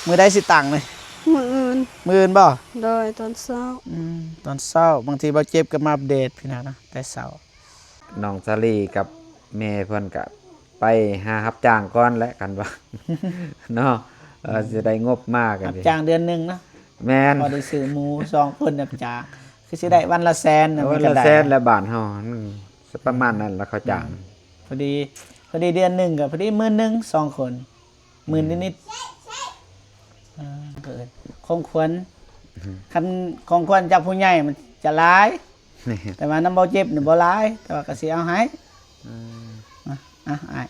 ມື້ໃດຊິຕັ້ງນີ້? ມື້ອື່ນ. ມື້ອື່ນບໍ່? ໂດຍ ຕອນເຊົ້າ. ອືມ ຕອນເຊົ້າ ບາງທີບ່າວເຈັບກໍມາອັບເດດພີ່ນ້ອງນະ ແຕ່ເຊົ້າ. ນ້ອງສາລີກັບແມ່ເພິ່ນກະໄປຫາຮັບຈ້າງກ່ອນແຫຼະ ຄັນວ່າ ເນາະ ເອີ ຊິໄດ້ງົບມາກັນ ຮັບຈ້າງເດືອນໜຶ່ງເນາະ. ແມ່ນ ພໍໄດ້ຊື້ໝູສອງຄົນຮັບຈ້າງ ຄືຊິໄດ້ວັນລະແສນນະ. ວັນລະແສນແຫຼະ ບ້ານເຮົາມັນປະມານນັ້ນລະ ເຂົາຈ້າງ. ອືມ ພໍດີ ພໍດີເດືອນໜຶ່ງກໍພໍດີໝື່ນໜຶ່ງ ສອງຄົນ ໝື່ນນິດໆ. ເອີ ຂອງຂວັນ ຄັນຂອງຂວັນຈາກຜູ້ໃຫຍ່ມັນຈະຫຼາຍ ແຕ່ວ່ານຳບໍ່ເຈັບນີ້ບໍ່ຫຼາຍ ແຕ່ວ່າກໍຊິເອົາໃຫ້. ອືມ ອ່ະ ອ່ະ ອ້າຍ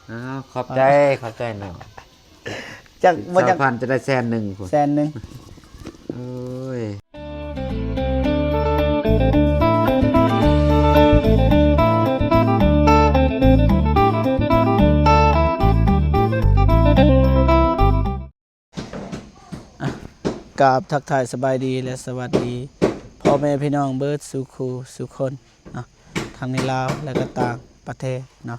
ອ້າວ ຂອບໃຈ ຂອບໃຈນ້ອງ. ຈັກບໍ່ຈັກ ສາມພັນ ຈະໄດ້ແສນໜຶ່ງພຸ້ນ ແສນໜຶ່ງ. ໂອ້ຍ ກາບທັກທາຍສະບາຍດີ ແລະ ສະຫວັດດີພໍ່ແມ່ພີ່ນ້ອງເບິດສູ່ຄູ່ສູ່ຄົນເນາະ ທັງໃນລາວ ແລະ ກໍຕ່າງປະເທດເນາະ.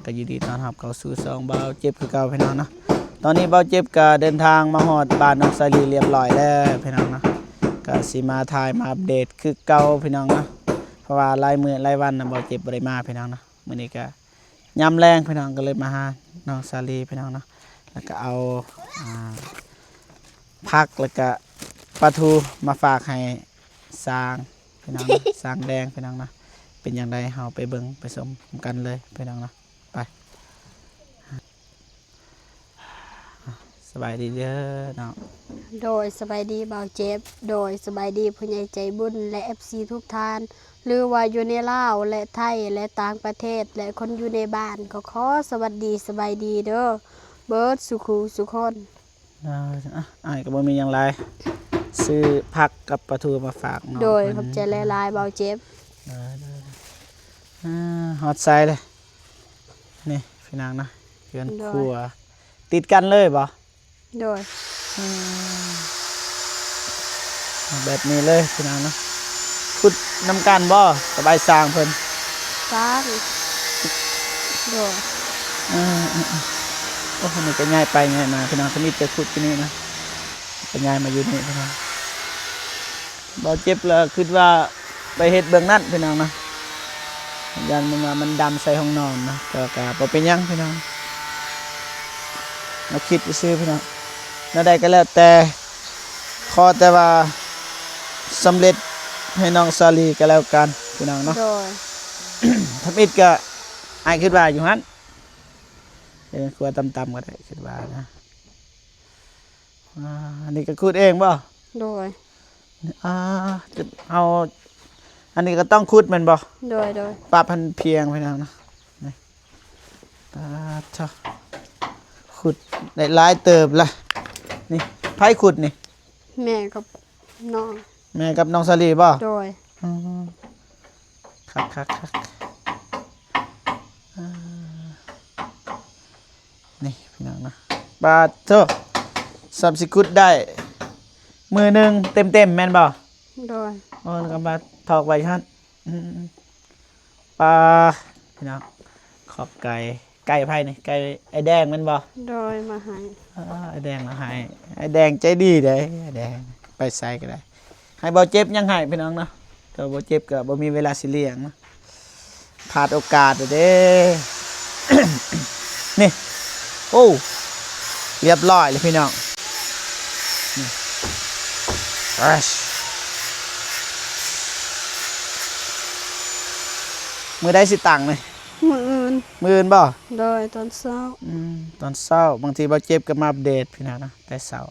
ກໍຍິນດີຕ້ອນຮັບເຂົ້າສູ່ຊ່ອງບ່າວເຈັບຄືເກົ່າພີ່ນ້ອງເນາະ. ຕອນນີ້ບ່າວເຈັບກໍເດີນທາງມາຮອດບ້ານນ້ອງສາລີລຽບຮ້ອຍແລ້ວພີ່ນ້ອງເນາະ ກໍຊິມາຖ່າຍມາອັບເດດຄືເກົ່າພີ່ນ້ອງເນາະ ເພາະວ່າຫຼາຍມື້ຫຼາຍວັນນະ ບ່າວເຈັບບໍ່ໄດ້ມາພີ່ນ້ອງເນາະ. ມື້ນີ້ກໍຍາມແລງພີ່ນ້ອງ ກໍເລີຍມາຫານ້ອງສາລີພີ່ນ້ອງເນາະ ແລ້ວກໍເອົາ ອ່າ ຜັກ ແລ້ວກໍປາທູມາຝາກໃຫ້ຊ່າງພີ່ນ້ອງເນາະ ຊ່າງແດງພີ່ນ້ອງເນາະ. ເປັນຈັ່ງໃດເຮົາໄປເບິ່ງໄປຊົມນຳກັນເລີຍພີ່ນ້ອງເນາະ ໄປ. ສະບາຍດີເດີນ້ອງ. ໂດຍ ສະບາຍດີບ່າວເຈັບ. ໂດຍ ສະບາຍດີຜູ້ໃຫຍ່ໃຈບຸນ ແລະ ເອັຟຊີທຸກທ່ານ ຫຼືວ່າຢູ່ໃນລາວ ແລະ ໄທ ແລະ ຕ່າງປະເທດ ແລະ ຄົນຢູ່ໃນບ້ານ ກໍຂໍສະຫວັດດີສະບາຍດີເດີ ເບິດສູ່ຄູ່ສູ່ຄົນ. ເອີ ອ່ະ ອ້າຍກໍບໍ່ມີຫຍັງຫຼາຍ ຊື້ຜັກກັບປາທູມາຝາກນ້ອງ. ໂດຍ ເພິ່ນ ຂອບໃຈຫຼາຍໆບ່າວເຈັບ. ເອີ ເອີ ຮອດໃສເລີຍ ນີ້ພີ່ນ້ອງເນາະ ເຮືອນ ໂດຍ ຄົວ ຕິດກັນເລີຍບໍ່? ໂດຍ ອືມ ແບບນີ້ເລີຍພີ່ນ້ອງເນາະ. ຂຸດນຳກັນບໍ່ກັບອ້າຍຊ່າງເພິ່ນ? ຊ່າງ ໂດຍ ເອີ ເອີ ເອີ ໂອ້ ນີ້ກໍຍ້າຍໄປຍ້າຍມາພີ່ນ້ອງ ທຳອິດແຕ່ຂຸດຢູ່ນີ້ນະ ກໍຍ້າຍມາຢູ່ນີ້ພີ່ນ້ອງ. ບ່າວເຈັບລະຄິດວ່າໄປເຮັດເບື້ອງນັ້ນພີ່ນ້ອງເນາະ ຢ້ານມັນວ່າມັນດຳໃສ່ຫ້ອງນອນເນາະ ແຕ່ວ່າກໍບໍ່ເປັນຫຍັງພີ່ນ້ອງ ມາຄິດຊື່ໆພີ່ນ້ອງ. ແນວໃດກໍແລ້ວແຕ່ ຂໍແຕ່ວ່າສຳເລັດໃຫ້ນ້ອງສາລີກໍແລ້ວກັນພີ່ນ້ອງເນາະ. ໂດຍ ທຳອິດກໍອ້າຍຄິດວ່າຢູ່ຫັ້ນ ເຮັດຄົວຕ່ຳໆກໍໄດ້ ຄິດວ່ານະ. ອ່າ ອັນນີ້ກໍຂຸດເອງບໍ່? ໂດຍ ອ່າ ເອົາ ອັນນີ້ກໍຕ້ອງຂຸດແມ່ນບໍ່? ໂດຍ ໂດຍ ປັບໃຫ້ມັນພຽງໄປນຳນະ. ນີ້ ປາດໂທ້ ຂຸດໄດ້ຫຼາຍເຕີບລະ. ນີ້ ໃຜຂຸດນີ້? ແມ່ກັບນ້ອງ. ແມ່ກັບນ້ອງສາລີບໍ່? ໂດຍ ອືມ ຄັກໆໆ ເອີ ນີ້ພີ່ນ້ອງເນາະ ປາດໂທ້ ສ່ຳຊິຂຸດໄດ້ມື້ໜຶ່ງເຕັມໆແມ່ນບໍ່? ໂດຍ ໂອ້ ແລ້ວກໍມາຖອກໄວ້ຫັ້ນ. ອືມ ປາ ພີ່ນ້ອງ ຂອບໄກ່ ໄກ່ໃຜນີ້? ໄກ່ອ້າຍແດງແມ່ນບໍ່? ໂດຍ ມາໃຫ້ ເອີ ອ້າຍແດງມາໃຫ້ ອ້າຍແດງໃຈດີເດ້ ອ້າຍແດງໄປໃສກໍໄດ້ ໃຫ້ບໍ່ເຈັບຍັງໃຫ້ພີ່ນ້ອງເນາະ ຖ້າບໍ່ເຈັບກໍບໍ່ມີເວລາຊິລ້ຽງເນາະ ພາດໂອກາດເດ້. ນີ້ ໂອ້ ລຽບຮ້ອຍເລີຍພີ່ນ້ອງ ນີ້ ມື້ໃດຊິຕັ້ງນີ້? ມື້ອື່ນ. ມື້ອື່ນບໍ່? ໂດຍ ຕອນເຊົ້າ. ອືມ ຕອນເຊົ້າ ບາງທີບໍ່ເຈັບກໍມາອັບເດດພີ່ນ້ອງເນາະ ແຕ່ເຊົ້າ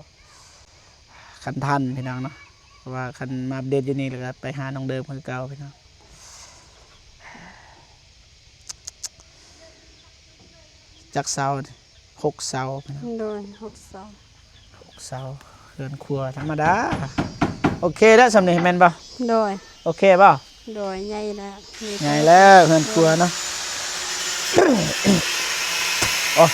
ຄັນທັນພີ່ນ້ອງເນາະ ເພາະວ່າຄັນມາອັບເດດຢູ່ນີ້ແລ້ວກໍໄປຫານ້ອງເດີມຄືເກົ່າພີ່ນ້ອງ. ຈັກເສົາ? ຫົກເສົາພີ່ນ້ອງ. ໂດຍ ຫົກເສົາ. ຫົກເສົາ ເຮືອນຄົວທຳມະດາ. ໂອເຄແລ້ວສ່ຳນີ້ແມ່ນບໍ່? ໂດຍ. ໂອເຄບໍ່? ໂດຍ ໃຫຍ່ແລ້ວ ໃຫຍ່ແລ້ວເຮືອນຄົວເນາະ. ໂອ້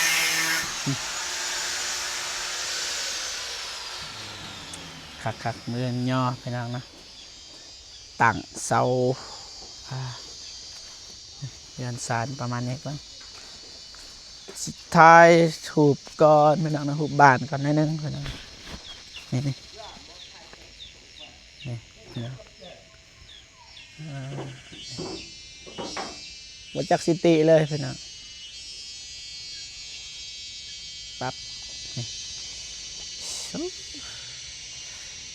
ຄັກໆ ເມືອງຍໍພີ່ນ້ອງເນາະ ຕັ້ງເສົາ ອ່າ ເຮືອນຊານປະມານນີ້ກ່ອນ ຊິຖ່າຍຮູບກ່ອນ ພີ່ນ້ອງນະ ຮູບບ້ານກ່ອນໜ້ອຍໜຶ່ງ ພີ່ນ້ອງ ນີ້ໆ ນີ້ ພີ່ນ້ອງ ອ່າ ບໍ່ຈັກຊິຕິເລີຍພີ່ນ້ອງ ປັບ ນີ້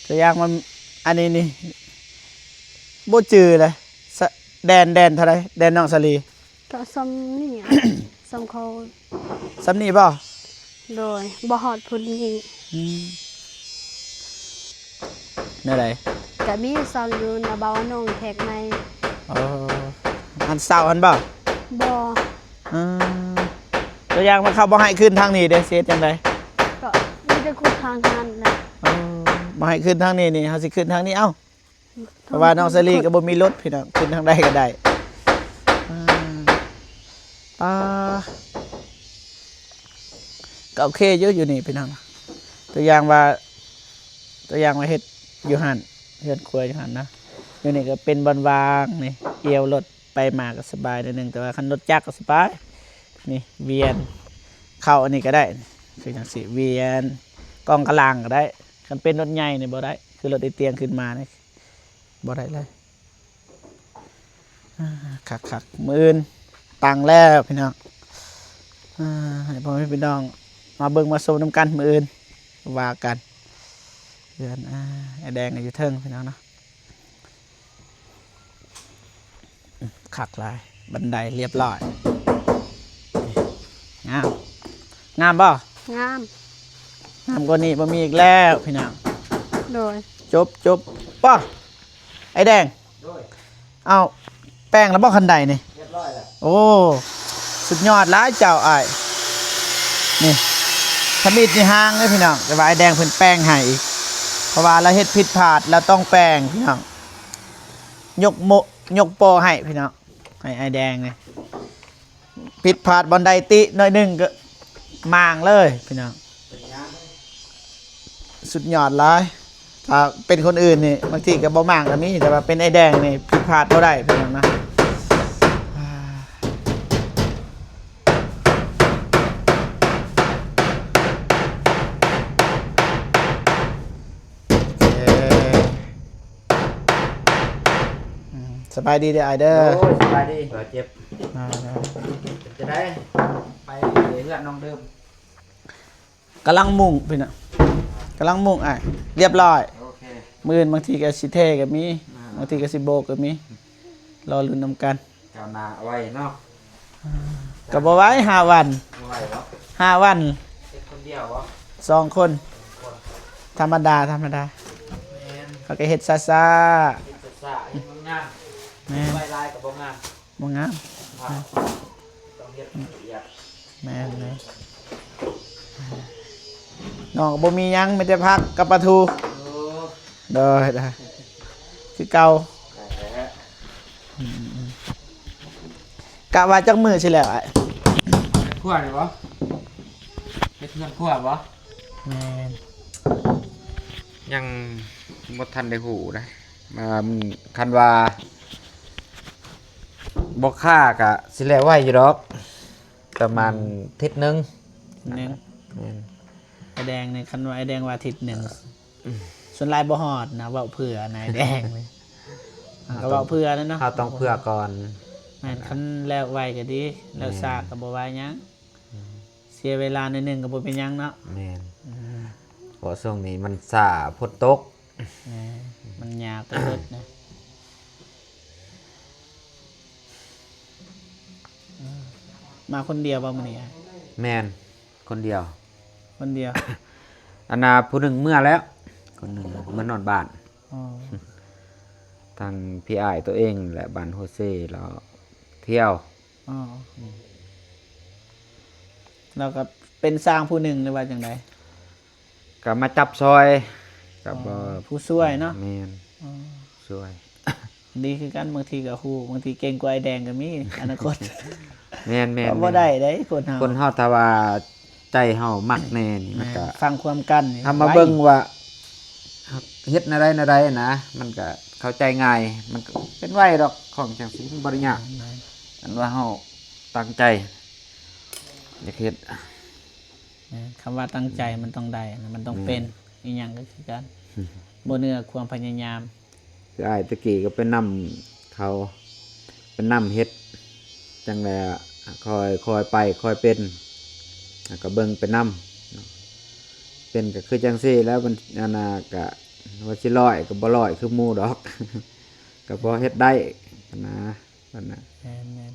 ຕົວຢ່າງມັນ ອັນນີ້ນີ້ ບໍ່ຈື່ເລີຍ ສະ ແດນ ແດນເທົ່າໃດ ແດນນ້ອງສາລີ? ກໍສ່ຳນີ້ ສ່ຳເຂົາ ສ່ຳນີ້ບໍ່? ໂດຍ ບໍ່ຮອດພຸ້ນນີ້ ອືມ ແນວໃດ? ກະມີເຊົ່າຢູ່ນະ ບ່າວອານົງແທກໃໝ່ ເອີ ອັນເຊົ່າຫັ້ນບໍ່? ບໍ່ ອືມ ຕົວຢ່າງວ່າເຂົາບໍ່ໃຫ້ຂຶ້ນທາງນີ້ເດ້ ຊິເຮັດຈັ່ງໃດ? ກໍມີແຕ່ຂຸດທາງຫັ້ນແຫຼະ ເອີ ບໍ່ໃຫ້ຂຶ້ນທາງນີ້ນີ້ ເຮົາຊິຂຶ້ນທາງນີ້ ເອົ້າ ເພາະວ່ານ້ອງສາລີກໍບໍ່ມີລົດພີ່ນ້ອງ ຂຶ້ນທາງໃດກໍໄດ້ ອ່າ ປາ ກໍໂອເຄຢູ່ ຢູ່ນີ້ພີ່ນ້ອງ ຕົວຢ່າງວ່າ ຕົວຢ່າງວ່າເຮັດຢູ່ຫັ້ນ ເຮືອນຄົວຢູ່ຫັ້ນນະ ຢູ່ນີ້ກໍເປັນບ່ອນວ່າງນີ້ ອຽວລົດໄປມາກໍສະບາຍໜ້ອຍໜຶ່ງ ແຕ່ວ່າຄັນລົດຈັກກໍສະບາຍ ນີ້ ວຽນ ເຂົ້າອັນນີ້ກໍໄດ້ ຄືຈັ່ງຊີ້ ວຽນ ກອງກະລາງກໍໄດ້ ຄັນເປັນລົດໃຫຍ່ນີ້ບໍ່ໄດ້ ຄືລົດໄອ້ຕຽງຂຶ້ນມານີ້ ບໍ່ໄດ້ເລີຍ ອ່າ ຄັກໆ ມື້ອື່ນຕັ້ງແລ້ວພີ່ນ້ອງ ອ່າ ໃຫ້ພໍ່ແມ່ພີ່ນ້ອງມາເບິ່ງມາຊົມນຳກັນ ມື້ອື່ນວ່າກັນ ເຮືອນ ອ່າ ອ້າຍແດງກໍຢູ່ເທິງພີ່ນ້ອງເນາະ ຄັກຫຼາຍ ບັນໄດລຽບລ້ອຍ ງາມ ງາມບໍ່? ງາມ ງາມກວ່ານີ້ບໍ່ມີອີກແລ້ວພີ່ນ້ອງ ໂດຍ ຈົບ ຈົບ ປ້າ ອ້າຍແດງ ໂດຍ ເອົ້າ ແປງແລ້ວບໍ່ຄັນໄດນີ້? ລຽບລ້ອຍແລ້ວ ໂອ້ ສຸດຍອດຫຼາຍເຈົ້າອ້າຍ ນີ້ ທຳອິດນີ້ຫ່າງເດ້ພີ່ນ້ອງ ແຕ່ວ່າອ້າຍແດງເພິ່ນແປງໃຫ້ອີກ ເພາະວ່າລາວເຮັດຜິດພາດ ລາວຕ້ອງແປງພີ່ນ້ອງ ຍົກໂມ ຍົກໂປ້ໃຫ້ພີ່ນ້ອງ ໃຫ້ອ້າຍແດງນີ້ ຜິດພາດບ່ອນໃດຕິໜ້ອຍໜຶ່ງກໍມ້າງເລີຍພີ່ນ້ອງ ເປັນຫຍັງ? ສຸດຍອດຫຼາຍ ຖ້າເປັນຄົນອື່ນນີ້ ບາງທີກໍບໍ່ມ້າງກໍມີ ແຕ່ວ່າເປັນອ້າຍແດງນີ້ ຜິດພາດບໍ່ໄດ້ພີ່ນ້ອງນະ ອືມ ສະບາຍດີເດີອ້າຍເດີ ໂອ້ຍ ສະບາຍດີ ບາດເຈັບ ອ່າ ເປັນຈັ່ງໃດ ໄປເຮືອນນ້ອງເດີມ ກຳລັງມຸງພີ່ນ້ອງ ກຳລັງມຸງອ້າຍ ລຽບລ້ອຍ ໂອເຄ ມື້ອື່ນບາງທີກໍຊິເທກໍມີ ອ່າ ບາງທີກໍຊິໂບກກໍມີ ລໍລຸ້ນນຳກັນ ກ້າວໜ້າໄວເນາະ ອ່າ ກໍບໍ່ໄວ ຫ້າວັນ ບໍ່ໄວບໍ່? ຫ້າວັນ ເຮັດຄົນດຽວບໍ່? ສອງຄົນ ສອງຄົນ ທຳມະດາ ທຳມະດາ ແມ່ນ ເຂົາກໍເຮັດຊ້າໆ ເຮັດຊ້າໆ ເຮັດງາມໆ ແມ່ນ ໄວຫຼາຍກໍບໍ່ງາມ ບໍ່ງາມ ຕ້ອງເຮັດລະອຽດ ແມ່ນໆ ນ້ອງກໍບໍ່ມີຫຍັງ ມີແຕ່ຜັກກັບປາທູ ໂອ້ ໂດຍ ໂດຍ ຄືເກົ່າ ອືມ ກະວ່າຈັກມື້ຊິແລ້ວອ້າຍ? ເຮັດຄົວນີ້ບໍ່? ເຮັດເຮືອນຄົວບໍ່? ແມ່ນ ຍັງບໍ່ທັນໄດ້ຮູ້ເດ້ ອ່າ ຄັນວ່າບໍ່ຄ້າກະຊິແລ້ວໄວຢູ່ດອກ ປະມານ ອືມ ທິດໜຶ່ງ ທິດໜຶ່ງ ແມ່ນ ອ້າຍແດງນີ້ ຄັນວ່າອ້າຍແດງວ່າທິດໜຶ່ງ ອືມ ສ່ວນຫຼາຍບໍ່ຮອດນະ ເວົ້າເຜື່ອນະອ້າຍແດງນີ້ ເຮົາກໍເວົ້າເຜື່ອແລ້ວເນາະ ເຮົາຕ້ອງເຜື່ອກ່ອນ ແມ່ນ ຄັນແລ້ວໄວກໍດີ ແລ້ວ ແມ່ນ ຊ້າກໍບໍ່ວ່າຫຍັງ ອືມ ເສຍເວລາໜ້ອຍໜຶ່ງກໍບໍ່ເປັນຫຍັງເນາະ ແມ່ນ ອືມ ເພາະຊ່ວງນີ້ມັນຊ້າ ຝົນຕົກ ແມ່ນ ມັນຍາວໄປເບິດນະ ອືມ ມາຄົນດຽວບໍ່ມື້ນີ້? ແມ່ນ ຄົນດຽວ ຄົນດຽວ ອັນນ່າ ຜູ້ໜຶ່ງເມືອແລ້ວ ຄົນໜຶ່ງເມືອນອນບ້ານ ອໍ ທາງພີ່ອ້າຍໂຕເອງແຫຼະ ບ້ານຫົວເຊ ລາວທ່ຽວ ອໍ ອືມ ລາວກໍເປັນຊ່າງຜູ້ໜຶ່ງ ຫຼືວ່າຈັ່ງໃດ? ກໍມາຈັບຊ່ອຍ ກໍບໍ່ ອໍ ຜູ້ຊ່ວຍເນາະ ແມ່ນ ອໍ ຊ່ວຍ ດີຄືກັນ ບາງທີກໍຮູ້ ບາງທີເກັ່ງກວ່າອ້າຍແດງກໍມີ ອະນາຄົດ ແມ່ນໆໆ ກໍບໍ່ໄດ້ເດ້ ຄົນເຮົາ ຄົນເຮົາຖ້າວ່າໃຈເຮົາມັກແນ່ນີ້ ມັນກໍ ແມ່ນ ຟັງຄວາມກັນນີ້ ຖ້າມາເບິ່ງວ່າເຮັດແນວໃດແນວໃດນະ ມັນກໍເຂົ້າໃຈງ່າຍ ມັນກໍເປັນໄວດອກ ຂອງຈັ່ງຊີ້ມັນບໍ່ໄດ້ຍາກ ແມ່ນໆ ອັນວ່າເຮົາຕັ້ງໃຈຢາກເຮັດ ແມ່ນ ຄຳວ່າຕັ້ງໃຈມັນຕ້ອງໄດ້ ແລະມັນຕ້ອງ ແມ່ນ ເປັນ ອີ່ຫຍັງກໍຄືກັນ ບໍ່ເໜືອຄວາມພະຍາຍາມ. ຄືອ້າຍແຕ່ກີ້ກໍໄປນຳເຂົາ ໄປນຳເຮັດ ຈັ່ງແລ້ວຄ່ອຍ ຄ່ອຍໄປຄ່ອຍເປັນ ແລ້ວກໍເບິ່ງໄປນຳ ເປັນກໍຄືຈັ່ງຊີ້ແລ້ວ ມັນ ອັນນ່າ ກະວ່າຊິຮ້ອຍກໍບໍ່ຮ້ອຍຄືໝູ່ດອກ ກໍພໍເຮັດໄດ້ນະ ອັນນ່າ ແມ່ນ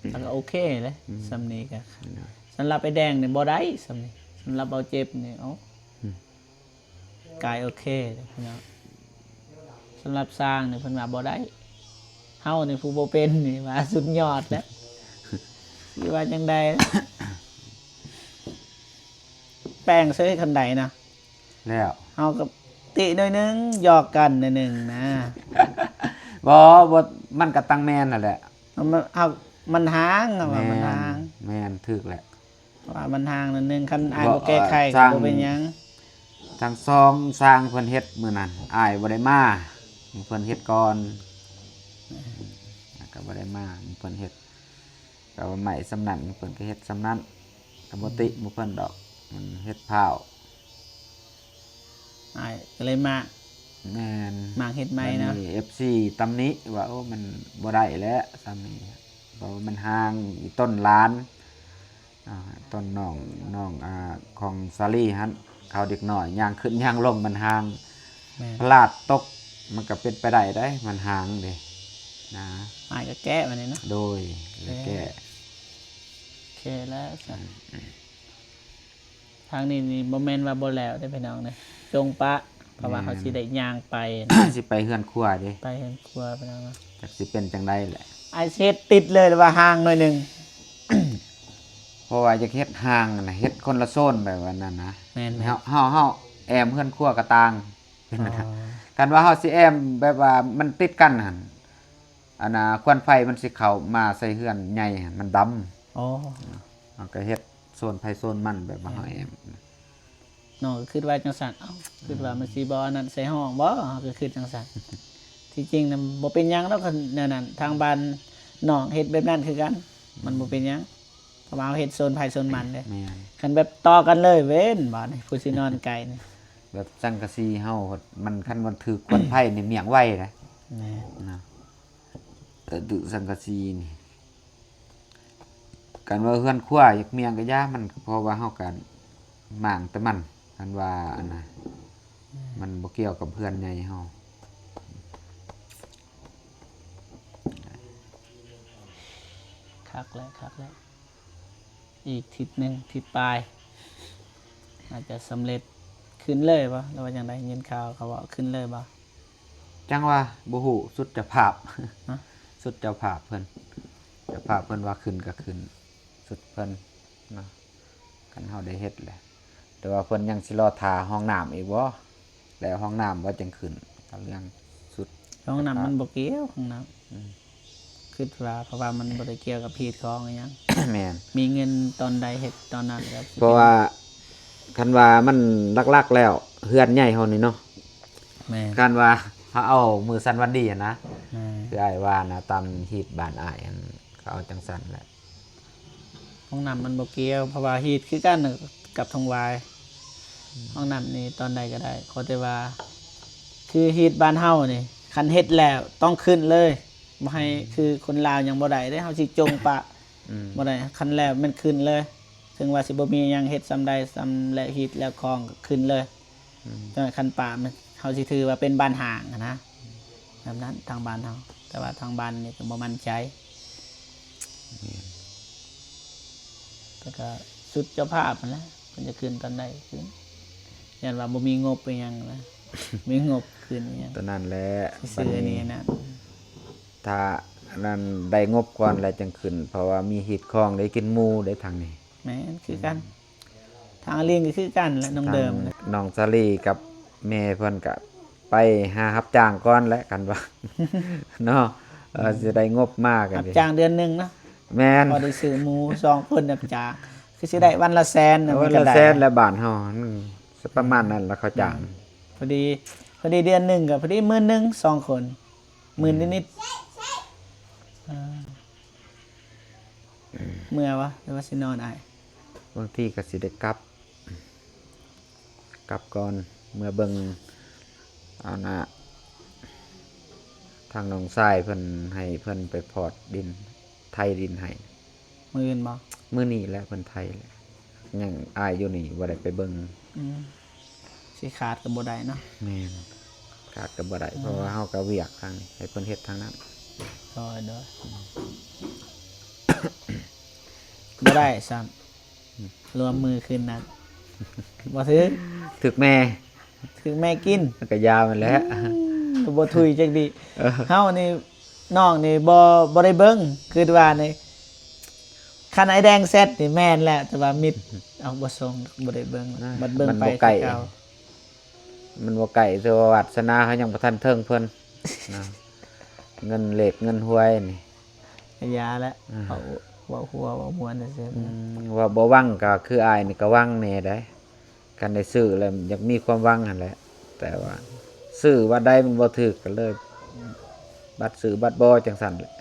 ໆ ແລ້ວກໍໂອເຄເດ້ ອືມ ສ່ຳນີ້ກໍ ແມ່ນ ສຳລັບໄອ້ແດງນີ້ບໍ່ໄດ້ສ່ຳນີ້ ສຳລັບເບົາເຈັບນີ້ ເອົ້າ ອືມ ກາຍໂອເຄເດ້ພີ່ນ້ອງ ສຳລັບຊ່າງນີ້ເພິ່ນວ່າບໍ່ໄດ້ ເຮົານີ້ຜູ້ບໍ່ເປັນນີ້ວ່າສຸດຍອດແລ້ວ ຊິວ່າຈັ່ງໃດ ແປງເສີຍຄັນໃດນະ ແລ້ວ ເຮົາກໍຕິໜ້ອຍໜຶ່ງ ຢອກກັນໜ້ອຍໜຶ່ງນະ ບໍ່ ບໍ່ ມັນກໍຕັ້ງແມ່ນຫັ້ນແຫຼະ ມັນ ເຮົາ ມັນຫ່າງ ເຮົາວ່າມັນຫ່າງ ແມ່ນ ຖືກແຫຼະ ວ່າມັນຫ່າງໜ້ອຍໜຶ່ງ ຄັນອ້າຍບໍ່ແກ້ໄຂກໍບໍ່ເປັນຫຍັງ ທັງສອງຊ່າງເພິ່ນເຮັດມື້ນັ້ນ ອ້າຍບໍ່ໄດ້ມາ ເພິ່ນເຮັດກ່ອນ ແລ້ວກໍບໍ່ໄດ້ມາ ເພິ່ນເຮັດ ກໍວ່າໄມ້ສ່ຳນັ້ນ ເພິ່ນກໍເຮັດສ່ຳນັ້ນ ກໍບໍ່ຕິໝູ່ເພິ່ນດອກ ມັນເຮັດພ້າວ ອ້າຍກໍເລີຍມາ ແມ່ນ ມາເຮັດໃໝ່ເນາະ ບາດນີ້ເອັຟຊີຕຳໜິວ່າ ໂອ້ ມັນບໍ່ໄດ້ແລ້ວສ່ຳນີ້ ເພາະວ່າມັນຫ່າງອີ່ຕົ້ນຫຼານ ອ່າ ຕົ້ນນ້ອງ ນ້ອງ ອ່າ ຂອງສາລີຫັ້ນ ເຂົາເດັກນ້ອຍຍ່າງຂຶ້ນຍ່າງລົງມັນຫ່າງ ແມ່ນ ພະລາດຕົກ ມັນກໍເປັນໄປໄດ້ເດ້ ມັນຫ່າງເດ້ນະ ອ້າຍກໍແກ້ບາດນີ້ເນາະ ໂດຍ ແກ້ ແກ້ ໂອເຄແລ້ວຊັ້ນ ອືມ ທາງນີ້ນີ້ບໍ່ແມ່ນວ່າບໍ່ແລ້ວເດ້ພີ່ນ້ອງເດ້ ຈົ່ງປະ ເພາະວ່າ ແມ່ນ ເຮົາຊິໄດ້ຍ່າງໄປ ຊິໄປເຮືອນຄົວເດ້ ໄປເຮືອນຄົວພີ່ນ້ອງ ຈັກຊິເປັນຈັ່ງໃດແຫຼະ ອ້າຍຊິເຮັດຕິດເລີຍ ຫຼືວ່າຫ່າງໜ້ອຍໜຶ່ງ ເພາະວ່າຢາກເຮັດຫ່າງນະ ເຮັດຄົນລະໂຊນແບບວ່ານັ້ນນະ ແມ່ນໆ ເຮົາ ເຮົາ ເຮົາແອ້ມເຮືອນຄົວກໍຕ່າງ ເປັນ ອໍ ຄັນວ່າເຮົາຊິແອ້ມແບບວ່າມັນຕິດກັນຫັ້ນ ອັນນ່າ ຄວັນໄຟມັນຊິເຂົ້າມາໃສ່ເຮືອນໃຫຍ່ຫັ້ນ ມັນດຳ ອໍ ເຮົາກໍເຮັດໂຊນໃຜໂຊນມັນ ແບບວ່າເຮົາແອ້ມ ນ້ອງກໍຄິດວ່າຈັ່ງຊັ້ນ ເອົ້າ ຄິດວ່າມັນຊິບໍ່ອັນນັ້ນໃສ່ຫ້ອງບໍ ເຮົາກໍຄິດຈັ່ງຊັ້ນ ທີ່ຈິງນະບໍ່ເປັນຫຍັງດອກ ຄັນແນວນັ້ນ ທາງບ້ານນ້ອງເຮັດແບບນັ້ນຄືກັນ ມັນບໍ່ເປັນຫຍັງ ເພາະວ່າເຮົາເຮັດໂຊນໃຜໂຊນມັນເດ້ ແມ່ນ ຄັນແບບຕໍ່ກັນເລີຍ ເວັ້ນບາດນີ້ ຜູ້ຊິນອນໃກ້ນີ້ ແບບສັງກະສີເຮົາ ມັນ ຄັນມັນຖືກຄວັນໄຟນີ້ ມ້ຽງໄວເດ້ ແມ່ນ ນະ ແຕ່ຖືກສັງກະສີນີ້ ຄັນວ່າເຮືອນຄົວຢາກມ້ຽງກໍຢ່າ ມັນ ເພາະວ່າເຮົາກໍມ້າງແຕ່ມັນ ຄັນວ່າອັນນ່າ ມັນບໍ່ກ່ຽວກັບເຮືອນໃຫຍ່ເຮົາ ຄັກແລ້ວ ຄັກແລ້ວ ອີກທິດໜຶ່ງ ທິດປາຍ ອາດຈະສຳເລັດ ຂຶ້ນເລີຍບໍ່ ຫຼືວ່າຈັ່ງໃດ? ຍິນຂ່າວເຂົາເວົ້າຂຶ້ນເລີຍບໍ່? ຈັ່ງວ່າບໍ່ຮູ້ ສຸດເຈົ້າພາບ ຮະ? ສຸດເຈົ້າພາບເພິ່ນ ເຈົ້າພາບເພິ່ນວ່າຂຶ້ນກໍຂຶ້ນ ສຸດເພິ່ນເນາະ ຄັນເຮົາໄດ້ເຮັດແຫຼະ ແຕ່ວ່າເພິ່ນຍັງຊິລໍຖ້າຫ້ອງນ້ຳອີກບໍ່? ແລ້ວຫ້ອງນ້ຳບໍ່ຈັ່ງຂຶ້ນ ກໍເລື່ອງສຸດ ຫ້ອງນ້ຳມັນບໍ່ກ່ຽວ ຫ້ອງນ້ຳ ອືມ ຄິດວ່າ ເພາະວ່າມັນບໍ່ໄດ້ກ່ຽວກັບຮີດຄອງອີ່ຫຍັງ ແມ່ນ ມີເງິນຕອນໃດເຮັດຕອນນັ້ນກໍຊິ ເພາະວ່າ ເປັນ ຄັນວ່າມັນຫຼັກໆແລ້ວ ເຮືອນໃຫຍ່ເຮົານີ້ເນາະ ແມ່ນ ຄັນວ່າເຮົາເອົາມື້ສັນວັນດີຫັ້ນນະ ແມ່ນ ຄືອ້າຍວ່ານະ ຕາມຮີດບ້ານອ້າຍຫັ້ນ ກໍເອົາຈັ່ງຊັ້ນແຫຼະ ຫ້ອງນ້ຳມັນບໍ່ກ່ຽວ ເພາະວ່າຮີດຄືກັນກັບທົ່ງຫວາຍ ອືມ ຫ້ອງນ້ຳນີ້ຕອນໃດກໍໄດ້ ຂໍແຕ່ວ່າ ຄືຮີດບ້ານເຮົານີ້ ຄັນເຮັດແລ້ວຕ້ອງຂຶ້ນເລີຍ ບໍ່ໃຫ້ ອືມ ຄືຄົນລາວຍັງບໍ່ໄດ້ເດ້ ເຮົາຊິຈົ່ງປະ ອືມ ບໍ່ໄດ້ ຄັນແລ້ວແມ່ນຂຶ້ນເລີຍ ເຖິງວ່າຊິບໍ່ມີຫຍັງເຮັດສ່ຳໃດສ່ຳ ແລະ ຮີດແລ້ວຄອງກໍຂຶ້ນເລີຍ ອືມ ແຕ່ຄັນປ່າມັນ ເຮົາຊິຖືວ່າເປັນບ້ານຮ້າງຫັ້ນນະ ແບບນັ້ນທາງບ້ານເຮົາ ແຕ່ວ່າທາງບ້ານນີ້ກໍບໍ່ໝັ້ນໃຈ ແມ່ນ ແຕ່ກໍສຸດເຈົ້າພາບຫັ້ນແຫຼະ ເພິ່ນຈະຂຶ້ນຕອນໃດຂຶ້ນ ຢ້ານວ່າບໍ່ມີງົບອີ່ຫຍັງນະ ມີງົບຂຶ້ນອີ່ຫຍັງ ຕອນນັ້ນແຫຼະ ຊື່ໆ ບັດນີ້ ອັນນີ້ນະ ຖ້າອັນນັ້ນໄດ້ງົບກ່ອນແລ້ວຈັ່ງຂຶ້ນ ເພາະວ່າມີຮີດຄອງໄດ້ກິນໝູ່ໄດ້ທາງນີ້ ແມ່ນ ຄືກັນ ອືມ ທາງອາລິນກໍຄືກັນແຫຼະ ນ້ອງເດີມ ທາງນ້ອງສາລີກັບແມ່ເພິ່ນກໍໄປຫາຮັບຈ້າງກ່ອນແຫຼະ ຄັນວ່າເນາະ ເອີ ອືມ ຊິໄດ້ງົບມາກັນ ຮັບຈ້າງເດືອນໜຶ່ງເນາະ ແມ່ນ ພໍໄດ້ຊື້ໝູ່ສອງຄົນຮັບຈ້າງ ຄືຊິໄດ້ວັນລະແສນນະ ເອີ ວັນລະແສນແຫຼະ ບ້ານເຮົາ ອືມ ປະມານນັ້ນລະ ເຂົາຈ້າງ ອືມ ພໍດີ ພໍດີເດືອນໜຶ່ງກໍພໍດີໝື່ນໜຶ່ງ ສອງຄົນ ໝື່ນນິດໆ. ເອີ ເມື່ອວະ ຫຼືວ່າຊິນອນອ້າຍ? ບາງທີກໍຊິໄດ້ກັບ ກັບກ່ອນ ເມື່ອເບິ່ງ ອັນນ່າ ທາງນ້ອງຊາຍເພິ່ນ ໃຫ້ເພິ່ນໄປພອດດິນ ໄຖດິນໃຫ້. ມື້ອື່ນບໍ່? ມື້ນີ້ແຫຼະເພິ່ນໄຖແຫຼະ ຍັງອ້າຍຢູ່ນີ້ບໍ່ໄດ້ໄປເບິ່ງ. ອືມ ຊິຂາດກໍບໍ່ໄດ້ເນາະ. ແມ່ນ ຂາດກໍບໍ່ໄດ້ ອືມ ເພາະວ່າເຮົາກໍວຽກທາງນີ້ ໃຫ້ເພິ່ນເຮັດທາງນັ້ນ. ໂດຍ ໂດຍ ບໍ່ໄດ້ຊ້ຳ ອືມ ລວມມືຄືນນັ້ນ ບໍ່ຖືກ ຖືກແມ່ ຖືກແມ່ກິນ ມັນກໍຍາວຫັ້ນແຫຼະ ອືມ ກໍບໍ່ທຸຍຈັກດີ້. ເອີ ເຮົານີ້ ນ້ອງນີ້ບໍ່ ບໍ່ໄດ້ເບິ່ງ ຄິດວ່ານີ້ ຄັນໄອ້ແດງແຊັດນີ້ແມ່ນແລ້ວ ແຕ່ວ່າມິດ ເອົາ ບໍ່ສົ່ງ ບໍ່ໄດ້ເບິ່ງ ອ່າ ບັດເບິ່ງໄປຄືເກົ່າ. ມັນບໍ່ໃກ້ ແຕ່ວ່າວາດສະໜາເຮົາຍັງບໍ່ທັນເຖິງເພິ່ນນະ ເງິນເລກເງິນຫວຍນີ້ ກະຢ່າແຫຼະ ອ່າ ເວົ້າ ເວົ້າຫົວເວົ້າມ່ວນຊື່ໆ. ອືມ ວ່າບໍ່ຫວັງກໍຄືອ້າຍນີ້ກໍຫວັງແດ່ໃດ໋ ຄັນໄດ້ຊື້ແລ້ວຢາກມີຄວາມຫວັງຫັ້ນແຫຼະ ແຕ່ວ່າຊື້ວັດໃດມັນບໍ່ຖືກກໍເລີຍ ບັດຊື້ບັດບໍ່ ຈັ່ງຊັ້ນແຫຼະ.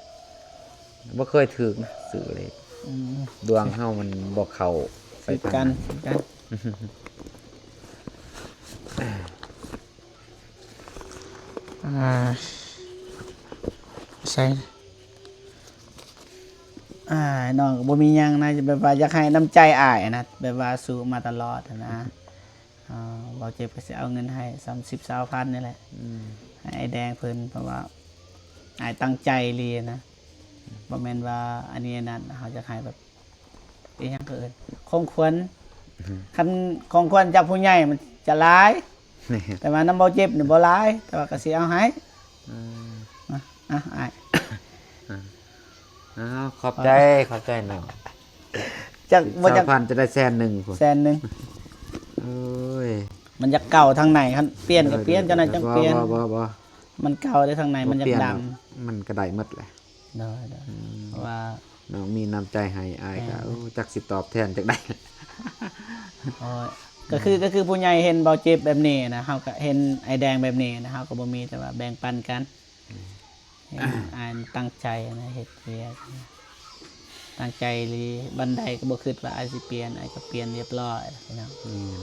ບໍ່ເຄີຍຖືກນະ ຊື້ເລກ ອືມ ດວງເຮົາມັນບໍ່ເຂົ້າ ຄືກັນ ຄືກັນ. ອ່າ ໃສ່ ອ່າ ນ້ອງກໍບໍ່ມີຫຍັງນະ ແບບວ່າຢາກໃຫ້ນ້ຳໃຈອ້າຍນະ ແບບວ່າສູ້ມາຕະຫຼອດຫັ້ນນະ. ອ່າ ບໍ່ເຈັບກໍຊິເອົາເງິນໃຫ້ສ່ຳສິບຊາວພັນນີ້ແຫຼະ ອືມ ໃຫ້ອ້າຍແດງເພິ່ນ ເພາະວ່າອ້າຍຕັ້ງໃຈອີ່ຫຼີນະ ບໍ່ແມ່ນວ່າອັນນີ້ອັນນັ້ນ ເຮົາຢາກໃຫ້ແບບ ອີຫຍັງກໍເອີ້ນ ຂອງຂວັນ ອືມ ຄັນຂອງຂວັນຈາກຜູ້ໃຫຍ່ມັນຈະຫຼາຍ ແຕ່ວ່ານຳບໍ່ເຈັບນີ້ບໍ່ຫຼາຍ ແຕ່ວ່າກໍຊິເອົາໃຫ້. ອືມ ອ່ະ ອ່ະ ອ້າຍ ອ່າ ອ້າວ ຂອບໃຈ ຂອບໃຈນ້ອງ. ຈັກບໍ່ຈັກ ສິບຊາວພັນຈະໄດ້ແສນໜຶ່ງພຸ້ນ ແສນໜຶ່ງ. ໂອ້ຍ ມັນຢາກເກົ່າທາງໃນ ຄັນປ່ຽນກໍປ່ຽນ ເຈົ້ານາຍຈັ່ງປ່ຽນ. ບໍ່ ບໍ່ ບໍ່ ມັນເກົ່າເດ້ ທາງໃນມັນຢາກດຳ ມັນກໍໄດ້ໝົດແຫຼະ. ໂດຍ ໂດຍ ອືມ ເພາະວ່ານ້ອງມີນ້ຳໃຈໃຫ້ອ້າຍກໍ ໂອ້ ຈັກຊິຕອບແທນຈັກໃດ. ໂອ້ຍ ກໍຄື ກໍຄືຜູ້ໃຫຍ່ເຫັນເບົາເຈັບແບບນີ້ນະ ເຮົາກໍເຫັນອ້າຍແດງແບບນີ້ນະ ເຮົາກໍບໍ່ມີແຕ່ວ່າແບ່ງປັນກັນ. ເຫັນອ້າຍຕັ້ງໃຈນະ ເຮັດວຽກນະ ຕັ້ງໃຈອີ່ຫຼີ ບັນໃດກໍບໍ່ຄິດວ່າອ້າຍຊິປ່ຽນ ອ້າຍກໍປ່ຽນຮຽບຮ້ອຍພີ່ນ້ອງ. ແມ່ນ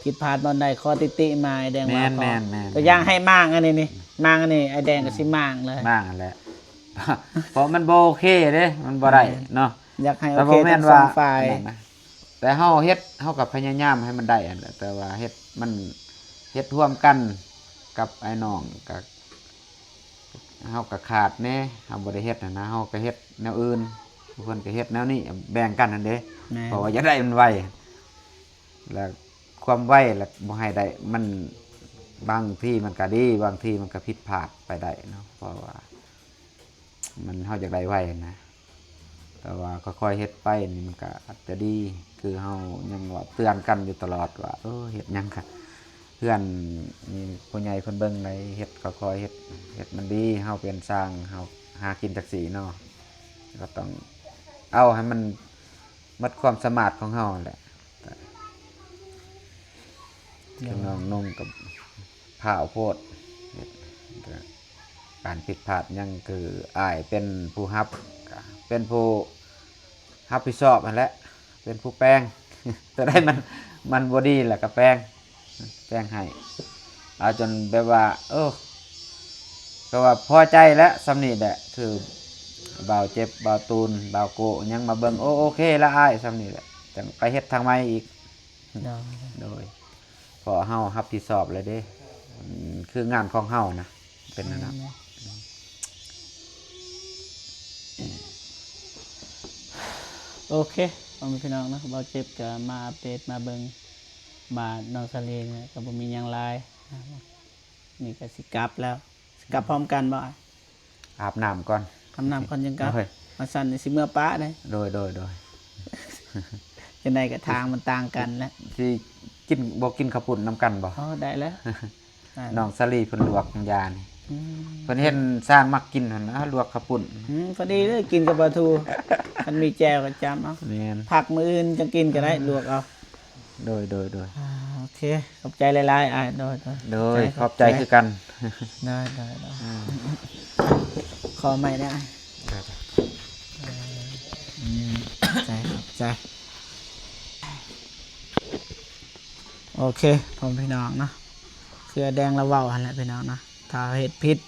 ຜິດພາດບ່ອນໃດຂໍຕິຕິມາ ອ້າຍແດງວ່າ. ແມ່ນ ຂໍ ແມ່ນ ແມ່ນ ຕົວຢ່າງໃຫ້ມ້າງອັນນີ້ນີ້ ມ້າງອັນນີ້ ອ້າຍແດງກໍຊິມ້າງເລີຍ ມ້າງຫັ້ນແຫຼະ ເພາະມັນບໍ່ໂອເຄເດ້ ມັນບໍ່ໄດ້ເນາະ. ຢາກໃຫ້ໂອເຄທັງສອງຝ່າຍ ແຕ່ເຮົາເຮັດ ເຮົາກໍພະຍາຍາມໃຫ້ມັນໄດ້ຫັ້ນແຫຼະ ແຕ່ວ່າເຮັດ ມັນເຮັດຮ່ວມກັນກັບອ້າຍນ້ອງ ກໍ ເຮົາກໍຂາດແດ່ ເຮົາບໍ່ໄດ້ເຮັດຫັ້ນນະ ເຮົາກໍເຮັດແນວອື່ນ ເພິ່ນກໍເຮັດແນວນີ້ ແບ່ງກັນຫັ້ນເດ້. ແມ່ນ ເພາະວ່າຢາກໄດ້ມັນໄວ ແລ້ວຄວາມໄວແລ້ວບໍ່ໃຫ້ໄດ້ ມັນ ບາງທີມັນກໍດີ ບາງທີມັນກໍຜິດພາດໄປໄດ້ເນາະ ເພາະວ່າ ມັນ ເຮົາຢາກໄດ້ໄວນະ ແຕ່ວ່າຄ່ອຍໆເຮັດໄປນີ້ມັນກະອາດຈະດີ ຄືເຮົາຍັງວ່າເຕືອນກັນຢູ່ຕະຫຼອດວ່າ ເອີ ເຮັດຫຍັງກະ ເຮືອນມີຜູ້ໃຫຍ່ເພິ່ນເບິ່ງໃດ ເຮັດຄ່ອຍໆເຮັດ ເຮັດມັນດີ ເຮົາເປັນຊ່າງ ເຮົາຫາກິນຈັກຊີ້ເນາະ ກໍຕ້ອງເອົາໃຫ້ມັນໝົດຄວາມສາມາດຂອງເຮົາຫັ້ນແຫຼະ. ໂດຍ ຄືນ້ອງນົງກໍພ້າວໂພດ ເຮັດ ການຜິດພາດຫຍັງ ຄືອ້າຍເປັນຜູ້ຮັບ ເປັນຜູ້ຮັບຜິດຊອບຫັ້ນແຫຼະ ເປັນຜູ້ແປງ ຕົວໃດມັນ ມັນບໍ່ດີແລ້ວກໍແປງ ແປງໃຫ້ ເອົາຈົນແບບວ່າ ເອີ ກໍວ່າພໍໃຈແລ້ວ ສ່ຳນີ້ແຫຼະ ຄືບ່າວເຈັບ ບ່າວຕູນ ບ່າວໂກ້ຫຍັງມາເບິ່ງ ໂອ ໂອເຄລະອ້າຍ ສ່ຳນີ້ແຫຼະ ຈັ່ງໄປເຮັດທາງໃໝ່ອີກ. ໂດຍ ໂດຍ ເພາະເຮົາຮັບຜິດຊອບແລ້ວເດ້ ອືມ ຄືງານຂອງເຮົານະ ເປັນແນວນັ້ນ. ແມ່ນແຫຼະ ໂອເຄ ພໍ່ແມ່ພີ່ນ້ອງເນາະ ເບົາເຈັບກໍມາອັບເດດ ມາເບິ່ງບ້ານນ້ອງສາລີນະ ກໍບໍ່ມີຫຍັງຫຼາຍ ນີ້ກໍຊິກັບແລ້ວ ຊິກັບພ້ອມກັນບໍ່? ອາບນ້ຳກ່ອນ ອາບນ້ຳກ່ອນຈັ່ງກັບ. ໂດຍ ວ່າຊັ້ນຊິເມືອປະເດ້. ໂດຍ ໂດຍ ໂດຍ ຈັ່ງໃດກໍທາງມັນຕ່າງກັນແຫຼະ ຊິກິນ ບໍ່ກິນເຂົ້າປຸ້ນນຳກັນບໍ່? ອໍ ໄດ້ແລ້ວ ໄດ້ແລ້ວ ນ້ອງສາລີເພິ່ນລວກຢານີ້ ອືມ ເພິ່ນເຫັນຊ່າງມັກກິນຫັ້ນນະ ລວກເຂົ້າປຸ້ນ ອືມ ພໍດີເລີຍ ກິນກັບປາທູ ຄັນມີແຈ່ວກໍຈ້ຳເອົາ. ແມ່ນ ພັກມື້ອື່ນຈັ່ງກິນກໍໄດ້ ອືມ ລວກເອົາ. ໂດຍ ໂດຍ ໂດຍ ອ່າ ໂອ ໂອເຄ ຂອບໃຈຫຼາຍໆ ອ້າຍ. ໂດຍ ໂດຍ ໂດຍ ຂອບໃຈຄືກັນ. ໂດຍ ໂດຍ ໂດຍ ຂໍໃໝ່ແດ່ ອ້າຍ. ອືມ ຂອບໃຈ ຂອບໃຈ. ໂອເຄ ພໍ່ແມ່ພີ່ນ້ອງເນາະ ຄືອາແດງລາວເວົ້າຫັ້ນແຫຼະພີ່ນ້ອງເນາະ ຖ້າເຮັດຜິດ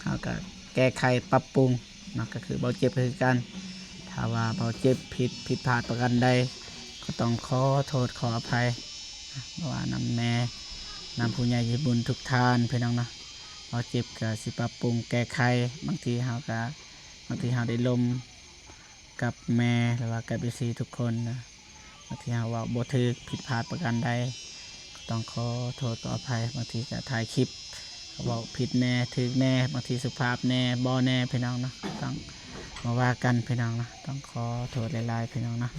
ເຮົາກໍແກ້ໄຂປັບປຸງເນາະ ກໍຄືເບົາເຈັບກໍຄືກັນ. ຖ້າວ່າເບົາເຈັບຜິດ ຜິດພາດປະການໃດ ກໍຕ້ອງຂໍໂທດຂໍອະໄພ ບໍ່ວ່ານຳແມ່ ນຳຜູ້ໃຫຍ່ໃຈບຸນທຸກທ່ານພີ່ນ້ອງເນາະ. ເບົາເຈັບກໍຊິປັບປຸງແກ້ໄຂ ບາງທີເຮົາກໍ ບາງທີເຮົາໄດ້ລົມ ກັບແມ່ ຫຼືວ່າກັບເອັຟຊີທຸກຄົນນະ ບາງທີເຮົາເວົ້າບໍ່ຖືກ ຜິດພາດປະການໃດ ກໍຕ້ອງຂໍໂທດຂໍອະໄພ. ບາງທີກໍຖ່າຍຄລິບ ກໍເວົ້າຜິດແດ່ ຖືກແດ່ ບາງທີສຸພາບແດ່ ບໍ່ແດ່ພີ່ນ້ອງເນາະ ຕ້ອງມາວ່າກັນພີ່ນ້ອງເນາະ. ຕ້ອງຂໍໂທດຫຼາຍໆພີ່ນ້ອງເນາະ.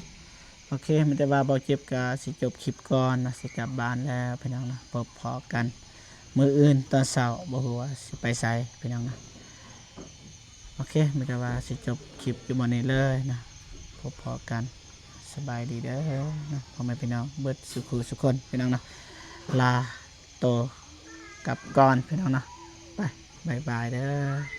ໂອເຄ ມີແຕ່ວ່າເບົາເຈັບກໍຊິຈົບຄລິບກ່ອນເນາະ ຊິກັບບ້ານແລ້ວພີ່ນ້ອງເນາະ. ພົບພໍ້ກັນມື້ອື່ນຕອນເຊົ້າ ບໍ່ຮູ້ວ່າຊິໄປໃສພີ່ນ້ອງເນາະ. ໂອເຄ ມີແຕ່ວ່າຊິຈົບຄລິບຢູ່ບ່ອນນີ້ເລີຍນະ. ພົບພໍ້ກັນ ສະບາຍດີເດີນະ ພໍ່ແມ່ພີ່ນ້ອງເບິດສູ່ຄູ່ສູ່ຄົນພີ່ນ້ອງເນາະ. ລາໂຕກັບກ່ອນພີ່ນ້ອງເນາະ. ໄປ ບາຍບາຍເດີ.